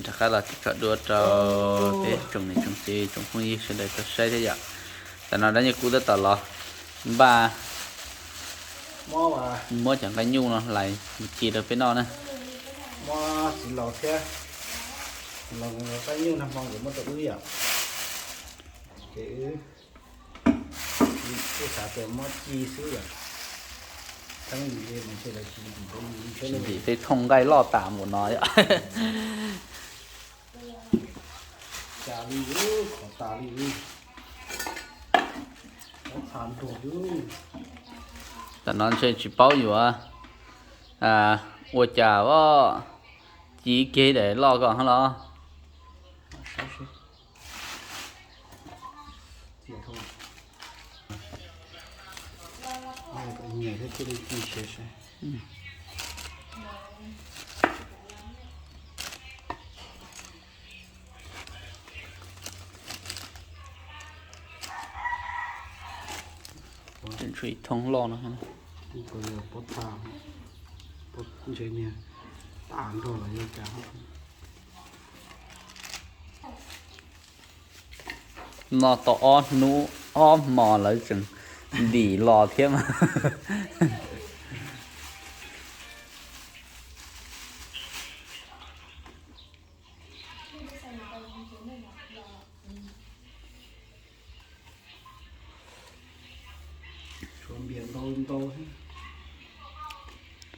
Rov qab los tso dua rau peb tsoom niam tsoom txiv tsoom phooj ywg sawv daws tau saib thiab yom. Tam no dab nyuj kub tab tom los npaj muab cov nqaij nyuj no hlais ci rau peb noj na. Muab txiv laus thiab laus nqaij nyuj nag hmo nkawd muab rau wb yom. Ces wb xav tias muab ci xwb yom. Tsis ntim peb thooj nqaij loj tas npaum no yom. Cas li, qhov tas li. Tam no ntshe tsis paub yuav ua cas os, ci ib ke daim loj ko los. Tseem tshuav ib thooj loj no. Noj tau ob hnub ob hmo lawv tseem ntim los thiab mas.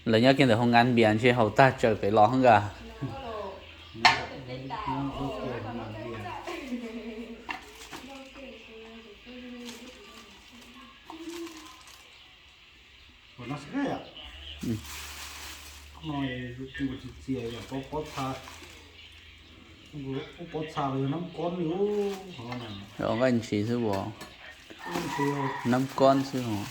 Lawv nyob kiag ntawm hoo nkas npias ntshe haus tag tsaws pem los hoob kas. Nqaij ntshis xwb as, nab kob xwb.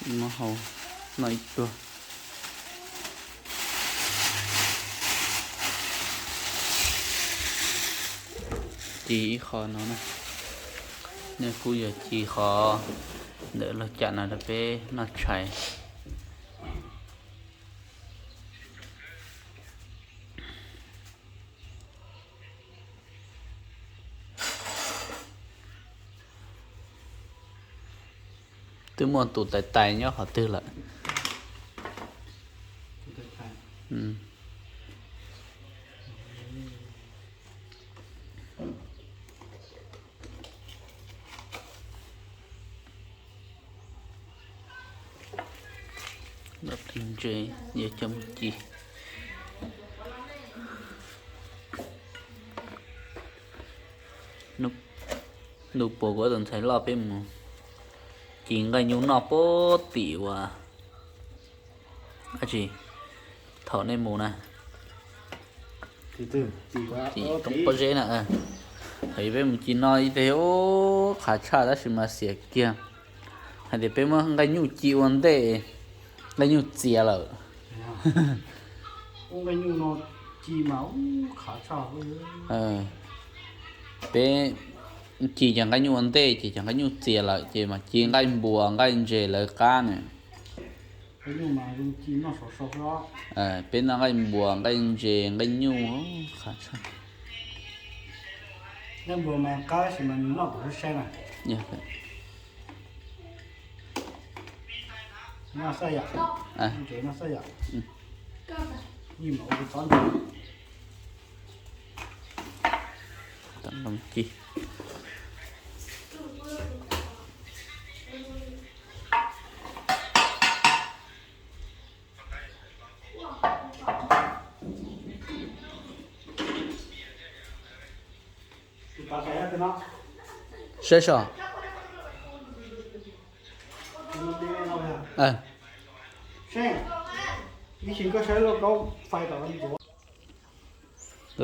Muab hau noj ib pluag. Ci ib qho no na, nej kuj yog ci qhov ntawm log cam no rau peb noj tshais. Twb muaj tus tais tais nyob qhov twg lawm? Ntses yuav coj mus ci. Ntu puas kuv tus ntxhais loj peb mus ci nqaij nyuj noj puag tim uas dab tsi, thaum nej mus na, tim roob pob zeb na. Thaum peb mus ci no ib teg ub qhav tshaj tab sis mas xiam kiag hais tias peb muab nqaij nyuj ci ua ntej, nqaij nyuj txias lawm. Peb ci cov nqaij nyuj ua ntej ces cov nqaij nyuj txias lawm ces mam ci nqaij npuas nqaij ntses lawv qab na. Peb noj nqaij npuas nqaij ntses nqaij nyuj qhav tshaj. Saib so. Tab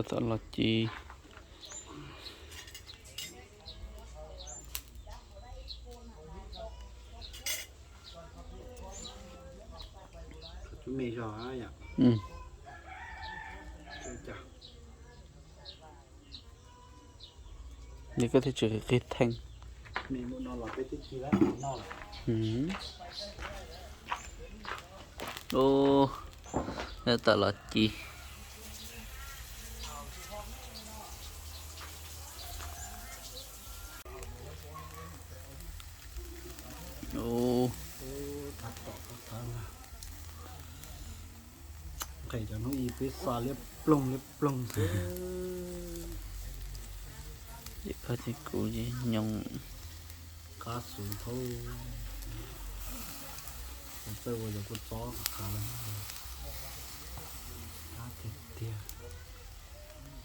tom los ci. Koj thiaj tsis qig theej. Tab tom los ci. Nqis cov hnub ib peb xa liab ploog liab ploog xwb. Ces koj thiab kuv ces nyoos qab xwb thauj. Kuv txawj ua yog kuv txob qab tiag tiag.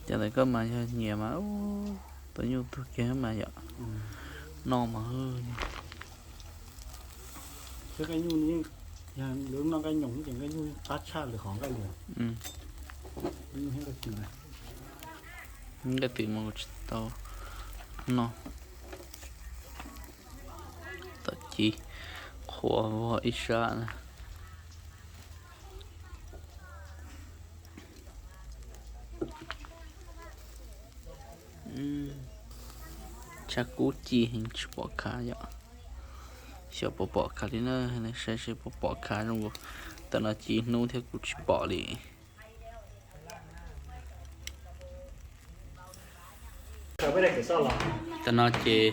Cov ntawd koj mas yog nyiam mas tus nyuj tug kiag mas yom. Noj mas. Thiab nqaij nyuj, yog lawv noj nqaij nyoos ces nqaij nyuj qab tshaj lwm qhov nqaij li. Nqaij twm mas kuv tsis tau noj. Tom ci qhuav vog ib sab na. Tshav kub ci heev tsis pom khav yom. Xyov puas pom khav li na, saib seb puas pom khav zoo. Tam no ci hnub thiab kuv tsis pom li. Tam no ces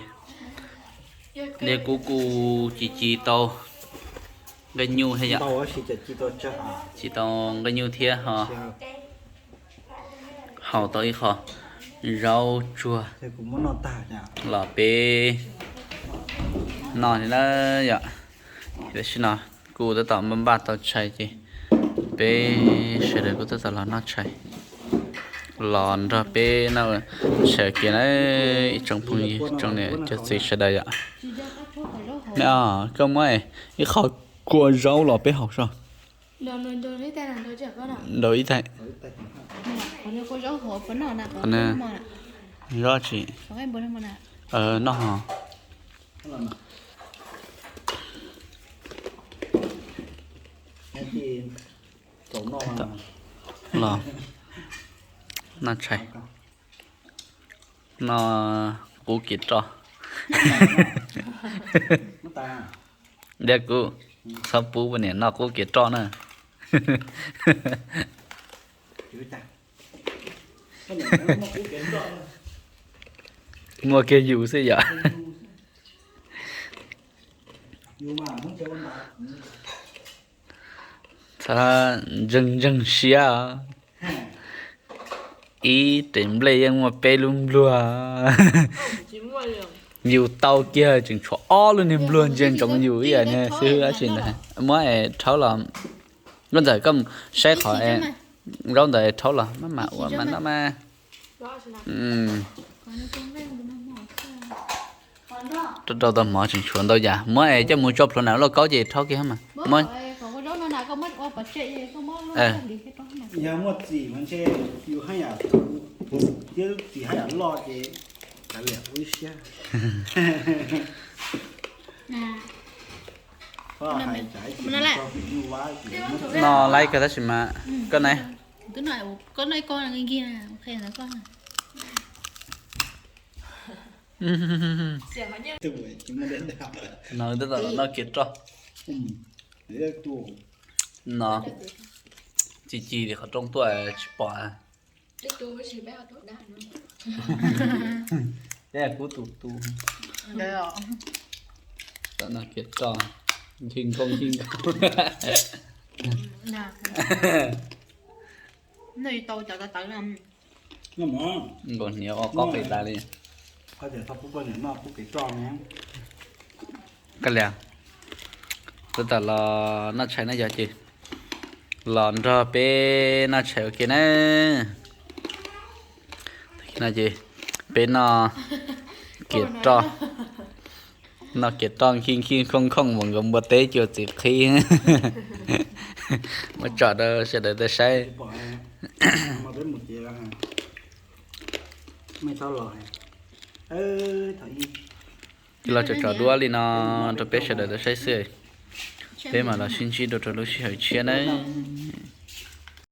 kuv kuj ci ci tau nqaij nyuj thiab yom. Ci tau nqaij nyuj thiab ho haus tau ib qho zaub tsuag los peb noj li na yom. Tam sim no kuj tab tom npaj npaj tau tshais ces peb sawv daws kuj tab tom los noj tshais, los nrog peb noj tshais ua ke na ib tsoom phooj ywg tsoom niam cov txiv sawv daws yom. Koj muab ib qho kua zaub los peb haus so. Nrau ib tais. Qhov no, zaub tsis, noj ho. Los noj tshais, noj qub kev roj. Diab kuv txhob pub poj niam noj qub kev roj na. Muaj kiag yus xwb yom. Txhob ntseeg ntseeg siab. Ib tes nplej yeej muaj peb lub npluag. Yus tau kiag tseem tshuav ob lub niag npluag ntsia ntsoov yus ib yam xwb tab sis ntag muab es rhaub los. Koj ntxawm koj saib qhov zaub ntawd rhaub los maj mam ua mas noj mas. Rau tau mov tseem tshuav ntau yam, muab es coj mus tso plhuav na lauj kaub ces rhaub kiag mas. Muab, yog muaj txim mas ntshe yus haj yam, thiab txim haj yam loj ces kav liam ua ib siab. No laib kawg tab sis mas koj na. No tab tom los noj kev roj. No ci ci li qhov rooj tuaj tsis pom. Peb kuv tus tu. Tom no kev roj, nkhij nkooj nkhij nkooj. Nkaus hniav ua qob qis tas li. Koj liam, tab tom los noj tshais na yog ces los nrog peb noj tshais ua ke na. No ces peb noj kev roj, Noj kiag toj nkij nkij khooj khooj mas nkawd npua teb cuag txiv qhib. Muab tso rau sawv daws tau saib. Los tso tso duab li no rau peb sawv daws tau saib xwb. Peb mam los sib ntsib dua rau lub sij hawm tshiab nawb.